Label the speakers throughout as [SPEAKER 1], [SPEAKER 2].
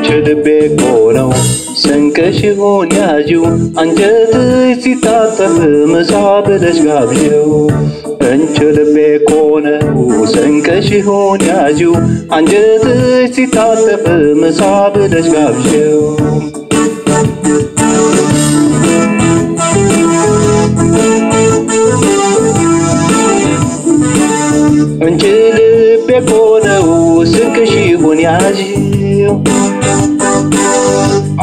[SPEAKER 1] ልቤ እኮ ነው ስንቅሽ ይሁን ያዢው፣ አንጀትሽ ሲታጠፍ ምሳ ብለሽ ጋብዢው። እንች ልቤ እኮ ነው ስንቅሽ ይሁን ያዢው፣ አንጀትሽ ሲታጠፍ ምሳ ብለሽ ጋብዢው። እንች ልቤ እኮ ነው ስንቅሽ ይሁን ያዢው፣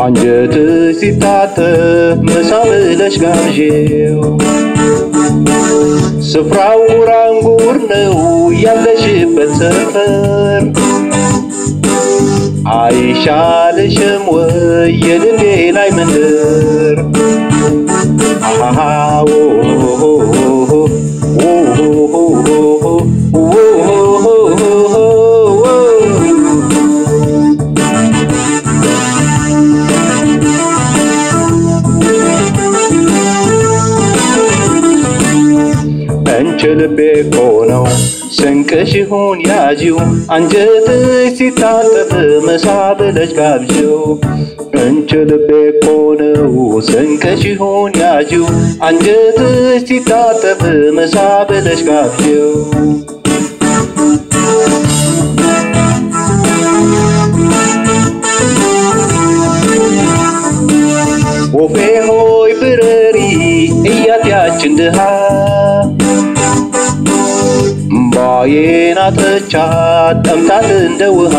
[SPEAKER 1] አንጀትሽ ሲታጠፍ ምሳ ብለሽ ጋብዢው። ስፍራው ጉራንጉር ነው ያለሽበት ሰፈር፣ አይሻልሽም ወይ የልቤ ላይ መንደር? አሃ እንች ልቤ እኮ ነው ስንቅሽ ይሁን ያዢው፣ አንጀትሽ ሲታጠፍ ምሳ ብለሽ ጋብዢው። እንች ልቤ እኮ ነው ስንቅሽ ይሁን ያዢው፣ አንጀትሽ ሲታጠፍ ምሳ ብለሽ ጋብዢው። ወፌ ሆይ ብረሪ እያት ያችን ድሃ፣ እምባዬን አጥቻት ጠምታት እንደ ውሃ።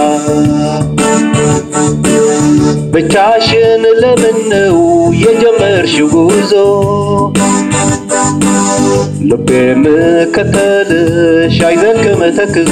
[SPEAKER 1] ብቻሽን ለምን ነው የጀመርሽው ጉዞ? ልቤ ምከተልሽ አይዘልቅም ተክዞ።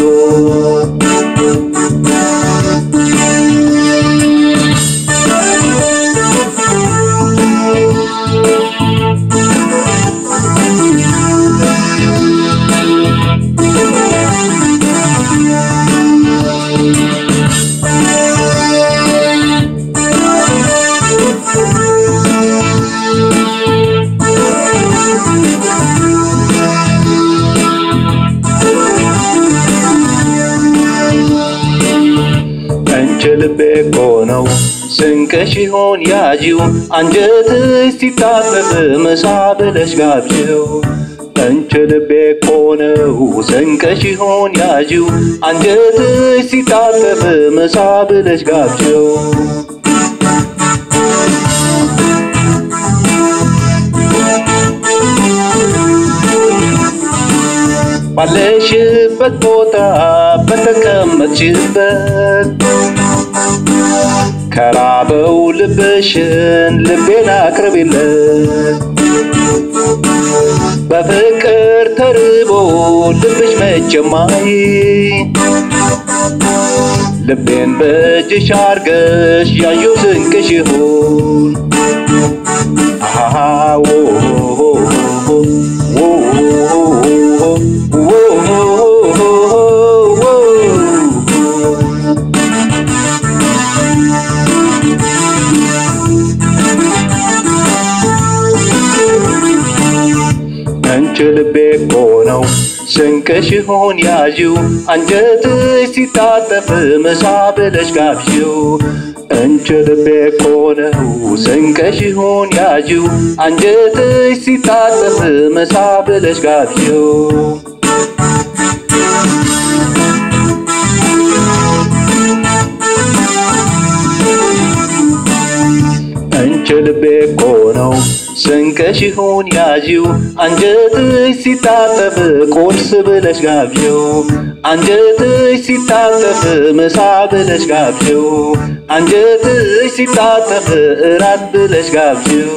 [SPEAKER 1] እንች ልቤ እኮ ነው ስንቅሽ ይሁን ያዢው፣ አንጀትሽ ሲታጠፍ ምሳ ብለሽ ጋብዢው። እንች ልቤ እኮ ነው ስንቅሽ ይሁን ያዢው፣ አንጀትሽ ሲታጠፍ ምሳ ብለሽ ጋብዢው። ባለሽበት ቦታ በተቀመጥሽበት ከራበው ልብሽን ልቤን አቅርቢለት። በፍቅር ተርቦ ልብሽ መቼም አይ፣ ልቤን በእጅሽ አርገሽ ያዩ ስንቅሽ ይሁን። አሃ እንች ልቤ እኮ ነው ስንቅሽ ይሁን ያዢው፣ አንጀትሽ ሲታጠፍ ምሳ ብለሽ ጋብዢው። እንች ልቤ እኮ ነው ስንቅሽ ይሁን ያዢው፣ አንጀትሽ ሲታጠፍ ምሳ ብለሽ ጋብዢው። እንች ልቤ እኮ ነው ስንቅሽ ይሁን ያዢው፣ አንጀትሽ ሲታጠፍ ቁርስ ብለሽ ጋብዢው። አንጀትሽ ሲታጠፍ ምሳ ብለሽ ጋብዢው። አንጀትሽ ሲታጠፍ እራት ብለሽ ጋብዢው።